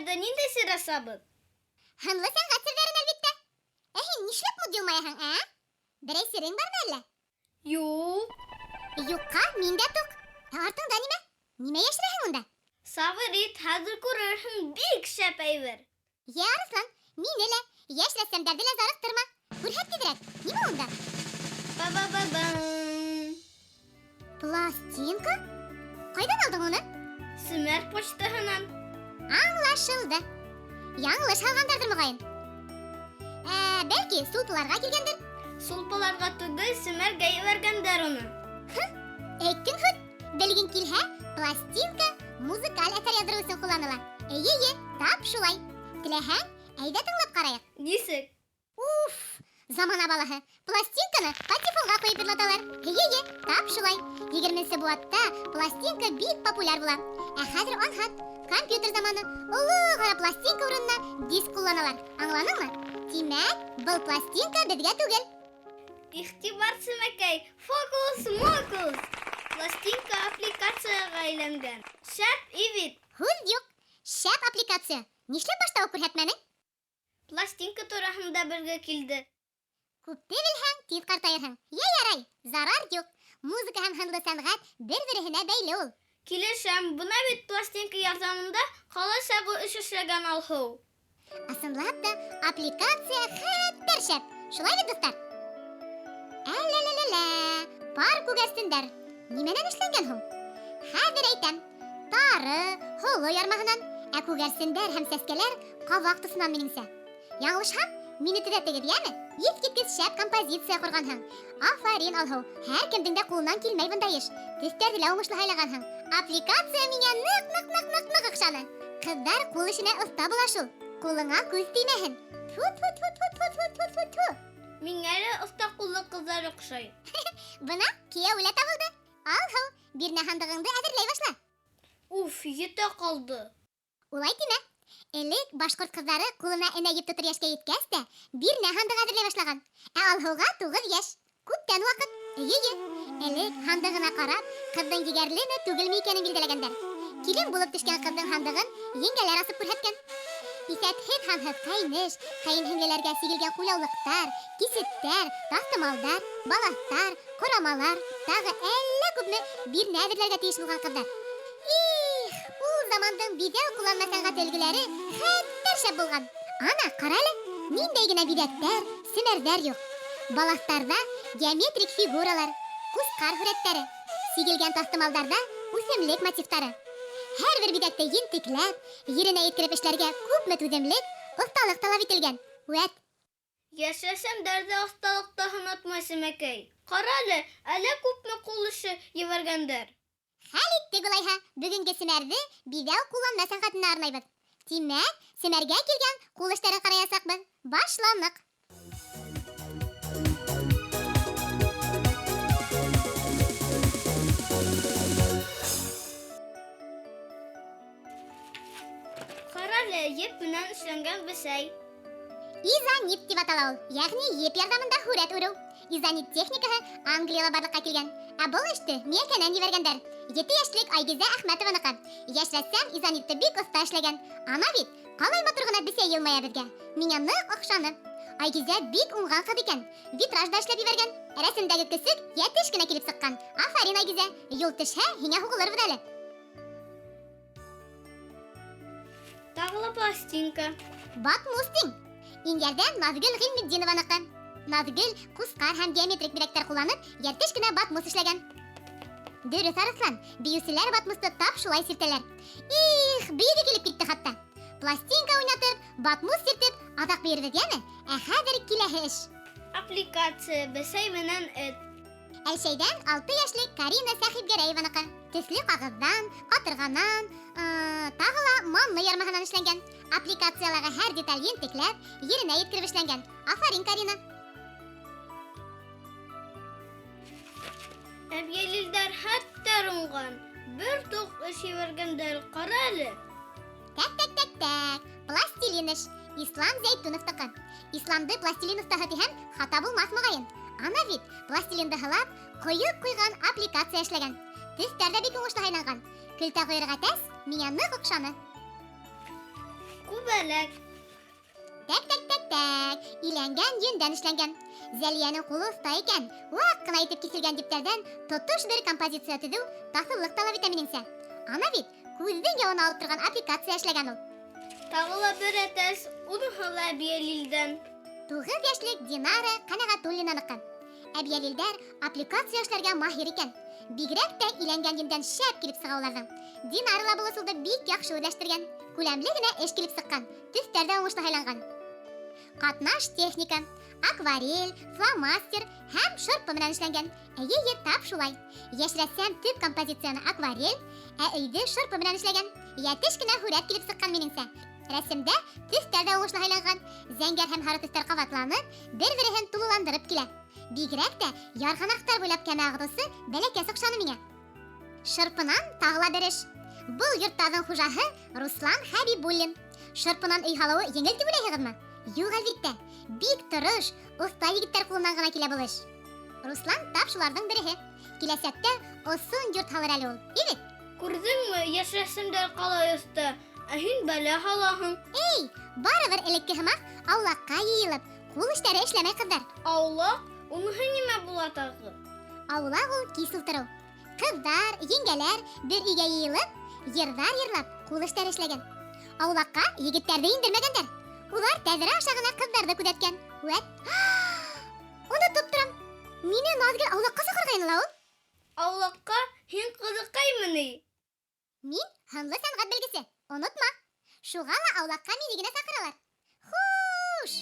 Семәрҙә ниндәй сер асабыҙ? Һынлы сәнғәт серҙәрен, әлбиттә. Ә һин нишләп мут йылмаяһың, ә? Берәй серең бармы әллә? Юҡ. Юҡҡа мин дә туҡ. Ә артыңда нимә? Нимә йәшерәһең унда? Сабыр ит, хәҙер күрерһең, бик шәп әйбер. Йә, Арыҫлан, мине лә, йәш рәссамдарҙы ла зарыҡтырма. Күрһәт тиҙерәк, нимә унда? Ба-ба-ба-бам. Пластинка? Ҡайҙан алдың уны? Семәр почтаһынан. Аңлашылды. Яңылыш һалғандарҙыр, моғайын. Ә, бәлки, сулпыларға килгәндер? Сулпыларға түгел, Семәргә ебәргәндәр уны. Әйттең һүҙ. Белгең килһә, пластинка музыкаль әҫәр яҙҙырыу өсөн ҡулланыла. Эйе, эйе, тап шулай. Теләһәң, әйҙә тыңлап ҡарайыҡ. Нисек? Уф, замана балаһы. Пластинканы патефонға ҡуйып йырлаталар. Эйе, эйе, тап шулай. 20-нсе быуатта пластинка бик популяр була. Ә хәҙер анһат. Компьютер заманы. Оло ҡара пластинка урынына диск ҡулланалар. Аңланыңмы? Тимәк, был пластинка беҙгә түгел. Иғтибар, Семәкәй, фокус-мокус! Пластинка аппликацияға әйләнгән. Шәп и бит! Һүҙ юҡ. Шәп аппликация. Нишләп башта уҡ күрһәтмәнең? Пластинка тураһында белге килде. Күпте белһәң, тиҙ ҡартайырһың. Йә ярай, зарар юҡ. Музыка һәм һынлы сәнғәт бер-береһенә бәйле ул. Килешәм, бына бит пластинка ярҙамында ҡалай сағыу эш эшләгән Алһыу. Ысынлап та, аппликация хәтәр шәп. Шулай бит, дуҫтар? Әлә-лә-лә-лә, пар күгәрсендәр. Нимәнән эшләнгән һуң? Хәҙер әйтәм. Тары, һоло ярмаһынан, ә күгәрсендәр һәм сәскәләр ҡабаҡ тоҫонан минеңсә. Яңылышһам, мине төҙәтегеҙ, йәме? Иҫ киткес шәп композиция ҡорғанһың. Афарин, Алһыу. Һәр кемдең дә ҡулынан килмәй бындай эш. Төҫтәрҙе лә уңышлы һайлағанһың. Аппликация миңә ныҡ-ныҡ-ныҡ-ныҡ-ныҡ оҡшаны. Ҡыҙҙар ҡул эшенә оҫта була шул. Ҡулыңа күҙ теймәһен. Тфу-тфу-тфу-тфу-тфу-тфу-тфу-тфу. Миңә лә оҫта ҡуллы ҡыҙҙар оҡшай. Бына кейәү лә табылды. Алһыу, бирнә һандығыңды әҙерләй башла. Уф, етә ҡалды. Улай тимә. Элек башҡорт ҡыҙҙары ҡулына энә еп тотор йәшкә еткәс тә бирнә һандығы әҙерләй башлаған. Ә Алһыуға 9 йәш. Күптән ваҡыт. Эйе-эйе. Элек һандығына ҡарап, ҡыҙҙың егәрлеме, түгелме икәнен билдәләгәндәр. Килен булып төшкән ҡыҙҙың һандығын еңгәләр асып күрһәткән. Иҫәпһеҙ-һанһыҙ ҡәйнеш, ҡәйенһеңлеләргә сигелгән ҡулъяулыҡтар, кисеттәр, таҫтымалдар, балаҫтар, ҡорамалар, тағы әллә күпме бирнә әҙерләргә тейеш булған ҡыҙҙар. Их, ул замандың биҙәү ҡулланма сәнғәте өлгөләре хәтәр шәп булған. Ана, ҡара әле, ниндәй генә биҙәктәр, семәрҙәр юҡ. Балаҫтарҙа геометрик фигуралар, ҡусҡар һүрәттәре, сигелгән таҫтымалдарҙа үҫемлек мотивтары. Һәр бер биҙәкте ентекләп, еренә еткереп эшләргә күпме түҙемлек, оҫталыҡ талап ителгән. Үәт. Йәш рәссамдар ҙа оҫталыҡта һынатмай, Семәкәй. Ҡара әле, әллә күпме ҡул эше ебәргәндәр. Хәл иттек улайһа, бөгөнгө семәрҙе биҙәү ҡулланма сәнғәтенә арнайбыҙ. Тимәк, семәргә килгән ҡул эштәрен ҡараясаҡбыҙ. Башланыҡ. Ҡара әле, еп менән эшләнгән бесәй. Изонит тип атала ул, йәғни еп ярҙамында һүрәт үреү. Изонит техникаһы Англияла барлыҡҡа килгән. Ә был эште Миәкәнән ебәргәндәр. 7 йәшлек Айгизә Әхмәтованыҡы. Йәш рәссам изонитты бик оҫта эшләгән. Ана бит, ҡалай матур ғына бесәй йылмая беҙгә. Миңә ныҡ оҡшаны. Айгизә бик уңған ҡыҙ икән. Витраж да эшләп ебәргән. Рәсемдәге көсөк йәтеш кенә килеп сыҡҡан. Афарин, Айгизә. Юл төшһә, һиңә һуғылырбыҙ әле. Тағы ла пластинка. Батмус тиң. Иңгәрҙән Наҙгөл Ғилметдинованыҡы. Наҙгөл ҡусҡар һәм геометрик биҙәктәр ҡулланып, йәтеш кенә батмус эшләгән. Дөрөҫ, Арыҫлан, бейеүселәр батмусты тап шулай сиртәләр. Их, бейеге килеп китте хатта. Пластинка уйнатып, батмус сиртеп, аҙаҡ бейербеҙ, йәме? Ә хәҙер киләһе эш. Аппликация, бесәй менән эт. Әлшәйҙән 6 йәшлек Карина Сәхибгәрәеваныҡы. Төҫлө ҡағыҙҙан, ҡатырғанан, тағы ла манлы ярмаһынан эшләнгән. Аппликациялағы һәр деталь ентекләп, еренә еткереп эшләнгән. Афарин, Карина. Әбйәлилдәр хәтәр уңған. Бер тоҡ эш ебәргәндәр, ҡара әле. Тәк, тәк, тәк, тәк. Пластилин эш. Ислам Зәйтүновтыҡы. Исламды пластилин оҫтаһы тиһәм, хата булмаҫ моғайын. Ана бит, пластилинды һылап, ҡойоп ҡуйған аппликация эшләгән. Төҫтәр ҙә бик уңышлы һайланған. Көлтә ҡойорға тәс, миңә ныҡ оҡшаны. Күбәләк. Тәк, тәк, тәк, тәк. Иләнгән йөндән эшләнгән. Зәлиянең ҡулы оҫта икән. Ваҡ ҡына итеп киҫелгән ептәрҙән тотош бер композиция төҙөү таҫыллыҡ талап итә минеңсә. Ана бит күҙҙең яуын алып торған аппликация эшләгән ул. Тағы ла бер әтәс, уныһы ла Әбйәлилдән. 9 йәшлек Динара Ҡәнәғәтуллинаныҡы. Әбйәлилдәр аппликация эшләргә маһир икән. Бигерәк тә иләнгән йөндән шәп килеп сыға уларҙың. Динара ла был ысулды бик яҡшы үҙләштергән. Күләмле генә эш килеп сыҡҡан, төҫтәр ҙә уңышлы һайланған. Ҡатнаш техника, акварель, фломастер һәм шырпы менән эшләнгән. Эйе, тап шулай. Йәш рәссам төп композицияны акварель, ә өйҙө шырпы менән эшләгән. Йәтеш кенә һүрәт килеп сыҡҡан минеңсә. Рәсемдә төҫтәр ҙә уңышлы һайланған. Зәңгәр һәм һары төҫтәр ҡабатланып, бер-береһен тулыландырып килә. Бигерәк тә ярғанаҡтар буйлап кәмә ағыҙыусы бәләкәс оҡшаны миңә. Шырпынан тағы ла бер эш. Был йорттарҙың хужаһы Руслан Хәбибуллин. Шырпынан өй һалыуы еңел тип уйлайһығыҙмы? Юҡ, әлбиттә. Бик тырыш, оҫта егеттәр ҡулынан ғына килә был эш. Руслан тап шуларҙың береһе. Киләсәктә осон йорт һалыр әле ул. Егет. Күрҙеңме, йәш рәссамдар ҡалай оҫта, ә һин бәлә һалаһың. Эй, барыбер элекке һымаҡ аулаҡҡа йыйылып, ҡул эштәре эшләмәй ҡыҙҙар. Аулаҡ? Уныһы нимә була тағы? Аулаҡ ул кис ултырыу. Ҡыҙҙар, еңгәләр бер өйгә йыйылып, йырҙар йырлап, ҡул эштәре эшләгән. Аулаҡҡа егеттәрҙе индермәгәндәр. Улар тәҙрә аша ғына ҡыҙҙарҙы күҙәткән. Үәт. Онотоп торам. Мине Наҙгөл аулаҡҡа саҡырғайны ла ул. Аулаҡҡа һин ҡыҙыҡаймы ни? Мин һынлы сәнғәт белгесе. Онотма. Шуға ла аулаҡҡа мине генә саҡыралар. Хуш!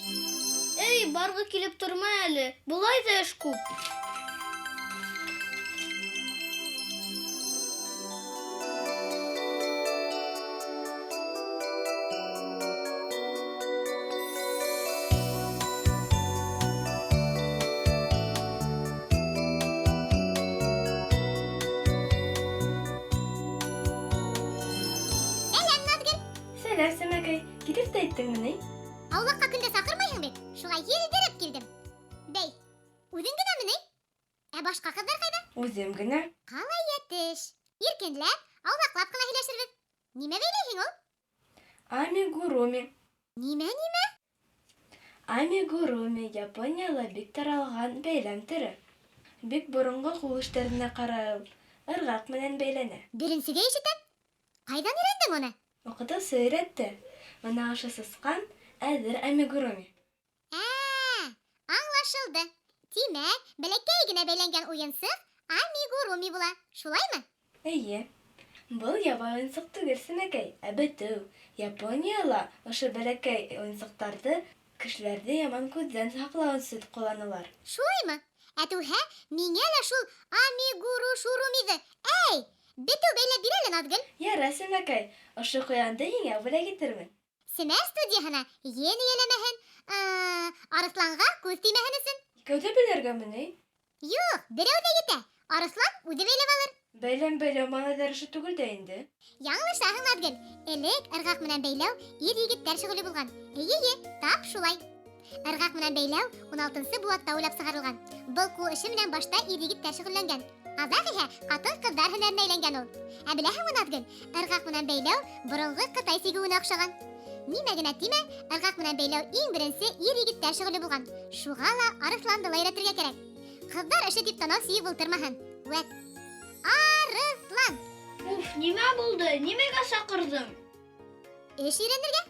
Эй, барғы килеп торма әле. Былай ҙа эш күп. Сәләм, Наҙгөл. Сәләм, Сәмәкәй. Килеп тә еттеңме ни? Аулаҡҡа көндә саҡырмайһың бит. Шуға елдереп килдем. Бәй, үҙең генәме ни? Ә башҡа ҡыҙҙар ҡайҙа? Үҙем генә. Ҡалай йәтеш. Иркенләп, аулаҡлап ҡына һөйләшербеҙ. Нимә бәйләйһең ул? Амигуруми. Нимә, нимә? Амигуруми Японияла бик таралған бәйләм төрө. Бик боронғо ҡул эштәренә ҡарай ул. Ырғаҡ менән бәйләнә. Беренсегә ишетәм. Ҡайҙан өйрәндең уны? Уҡытыусы өйрәтте. Бына ошо сысҡан әҙер амигуруми. Ә, аңлашылды. Тимәк, бәләкәй генә бәйләнгән уйынсыҡ амигуруми була. Шулаймы? Эйе. Был ябай уйынсыҡ түгел, Сәмәкәй, ә бетеү. Японияла ошо бәләкәй уйынсыҡтарҙы кешеләрҙе яман күҙҙән һаҡлау өсөн ҡулланалар. Шулаймы? Әтүһә, миңә лә шул амигурушурумиҙы. Эй, бетеү бәйләп бир әле, Наҙгөл. Яра, Сәмәкәй, ошо ҡуянды һиңә бүләк итермен. Семәр студияһына ен эйәләмәһен, арыҫланға күҙ теймәһен өсөн. Икәүҙе бәйләргәме ни? Юҡ, берәү ҙә етә. Арыҫлан үҙе бәйләп алыр. Бәйләм бәйләү малайҙар эше түгел дә инде. Яңылышаһың, Наҙгөл. Элек ырғаҡ менән бәйләү ир егеттәр шөғөлө булған. Эйе, тап шулай. Ырғаҡ менән бәйләү 16-нсы быуатта уйлап сығарылған. Был ҡул эше менән башта ир егеттәр шөғөлләнгән. Аҙаҡ иһә ҡатын-ҡыҙҙар һөнәренә әйләнгән ул. Ә беләһеңме, Наҙгөл, ырғаҡ менән бәйләү боронғо Ҡытай сигеүенә оҡшаған. Нимә генә тимә, ырғаҡ менән бәйләү иң беренсе ир егеттәр шөғөлө булған. Шуға ла арыҫланды ла өйрәтергә кәрәк. Ҡыҙҙар эше тип танау сөйөп ултырмаһын. Үәт. Арыҫлан! Уф, нимә булды? Нимәгә саҡырҙың? Эш өйрәнергә.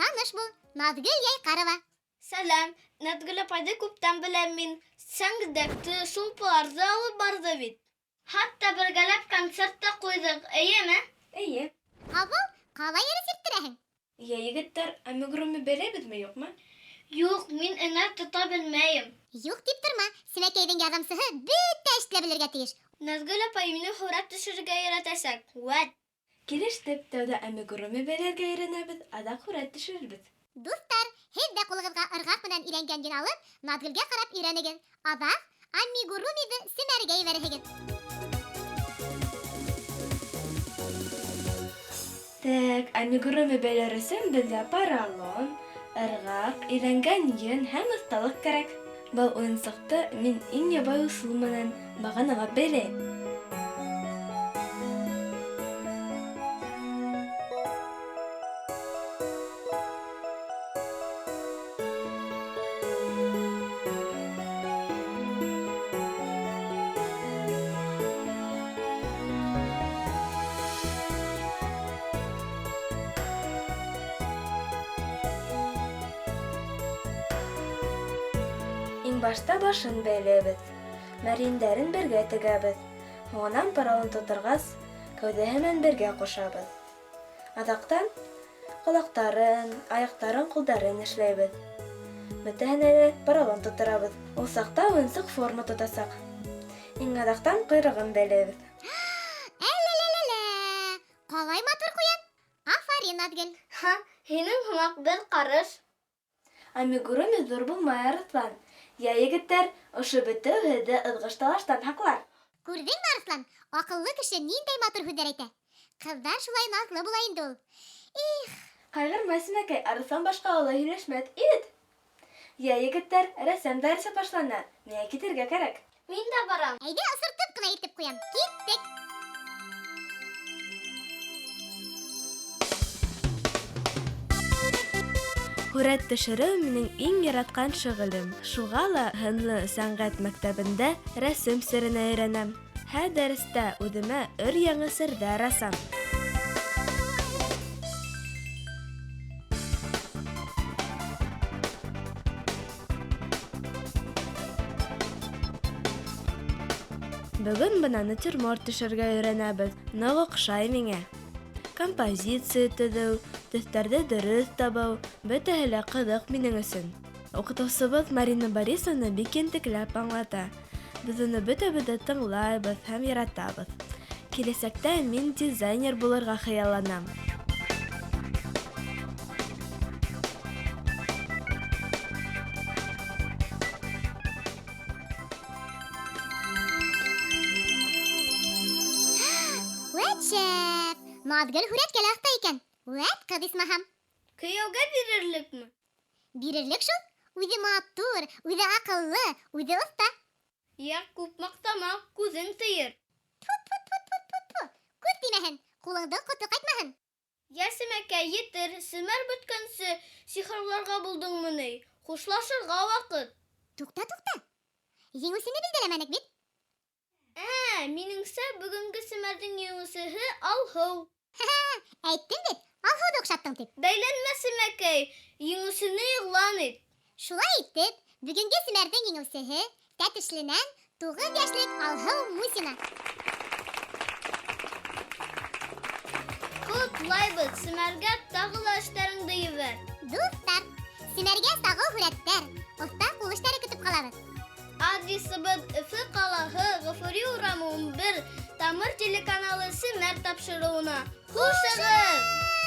Таныш бул, Наҙгөл Йәйҡарова. Сәләм, Наҙгөл апайҙы күптән беләм мин. Сәңгедәкте, сулпыларҙы алып барҙы бит. Хатта бергәләп концерт та ҡуйҙыҡ, эйеме? Эйе. Ҡабыл, ҡалай әле сирттерәһең? Йә, егеттәр, амигуруми бәйләйбеҙме, юҡмы? Юҡ, мин энә тота белмәйем. Юҡ тип торма, Сәмәкәйҙең ярҙамсыһы бөтә эште лә белергә тейеш. Наҙгөл апай мине һүрәт төшөрөргә өйрәтәсәк. Үәт. Килештек, тәүҙә амигуруми бәйләргә өйрәнәбеҙ, аҙаҡ һүрәт төшөрөрбөҙ. Дуҫтар, һеҙ ҙә ҡулығыҙға ырғаҡ менән иләнгән йөн алып, Наҙгөлгә ҡарап өйрәнегеҙ. Аҙаҡ амигурумиҙы семәргә ебәрерһегеҙ. Так, амигуруми бәйләр өсөн беҙгә поролон, ырғаҡ, иләнгән йөн һәм оҫталыҡ кәрәк. Был уйынсыҡты мин иң ябай ысул менән бағаналап бәйләйем. Башта башын бәйләйбеҙ, мәрйендәрен бергә тегәбеҙ. Һуңынан поролон тотторғас, кәүҙәһе менән бергә ҡушабыҙ. Аҙаҡтан ҡолаҡтарын, аяҡтарын, ҡулдарын эшләйбеҙ. Бөтәһенә лә поролон тотторабыҙ. Ул саҡта уйынсыҡ форма тотасаҡ. Иң аҙаҡтан ҡойроғон бәйләйбеҙ. Әллә-лә-лә-лә! Ҡалай матур ҡуян! Афарин, Наҙгөл! Ха, һинең һымаҡ бер ҡарыш. Амигуруми ҙур булмай, Арыҫлан. Йә, егеттәр, ошо бөтөү һеҙҙе ыҙғыш-талаштан һаҡлар. Күрҙеңме, Арыҫлан, аҡыллы кеше ниндәй матур һүҙҙәр әйтә. Ҡыҙҙар шулай наҙлы була инде ул. Их! Ҡайғырма, Сәмәкәй, Арыҫлан башҡа улай һөйләшмәҫ ит. Йә, егеттәр, рәсем дәресе башлана. Миңә китергә кәрәк. Мин дә барам. Әйҙә, осортоп ҡына илтеп ҡуям. Киттек! Һүрәт төшөрөү минең иң яратҡан шөғөлөм. Шуға ла һынлы сәнғәт мәктәбендә рәсем серенә өйрәнәм. Һәр дәрестә үҙемә өр-яңы серҙәр асам. Бөгөн бына натюрморт төшөргә өйрәнәбеҙ. Ныҡ оҡшай миңә. Композиция төҙөү, төҫтәрҙе дөрөҫ табыу, бөтәһе лә ҡыҙыҡ минең өсөн. Уҡытыусыбыҙ Марина Борисовна бик ентекләп аңлата. Беҙ уны бөтәбеҙ ҙә тыңлайбыҙ һәм яратабыҙ. Киләсәктә мин дизайнер булырға хыялланам. Вәт шәп! Наҙгөл һүрәткә лә оҫта икән. Вәт ҡыҙ исмаһам. Кейәүгә бирерлекме? Бирерлек шул. Үҙе матур, үҙе аҡыллы, үҙе оҫта. Йә, күп маҡтама, күҙең тейер. Тфу-тфу-тфу-тфу-тфу. Күҙ теймәһен, ҡулыңдың ҡото ҡайтмаһын. Йә, Сәмәкәй, етер, семәр бөткәнсе сихырларға булдыңмы ни? Хушлашырға ваҡыт. Туҡта, туҡта. Еңеүсене билдәләмәнек бит. Ә, минеңсә, бөгөнгө семәрҙең еңеүсеһе Алһыу. Әйттем бит, Алһыуҙы оҡшаттың тип. Бәйләнмә, Сәмәкәй, еңеүсене иғлан ит. Шулай итеп, бөгөнгө семәрҙең еңеүсеһе Тәтешленән 9 йәшлек Алһыу Мусина. Ҡотлайбыҙ, семәргә тағы ла эштәреңде ебәр. Дуҫтар, семәргә сағыу һүрәттәр, оҫта ҡул эштәре көтөп ҡалабыҙ. Адресыбыҙ Өфө ҡалаһы, Ғафури урамы 11, Тамыр телеканалы Семәр тапшырыуына. Хушығыҙ!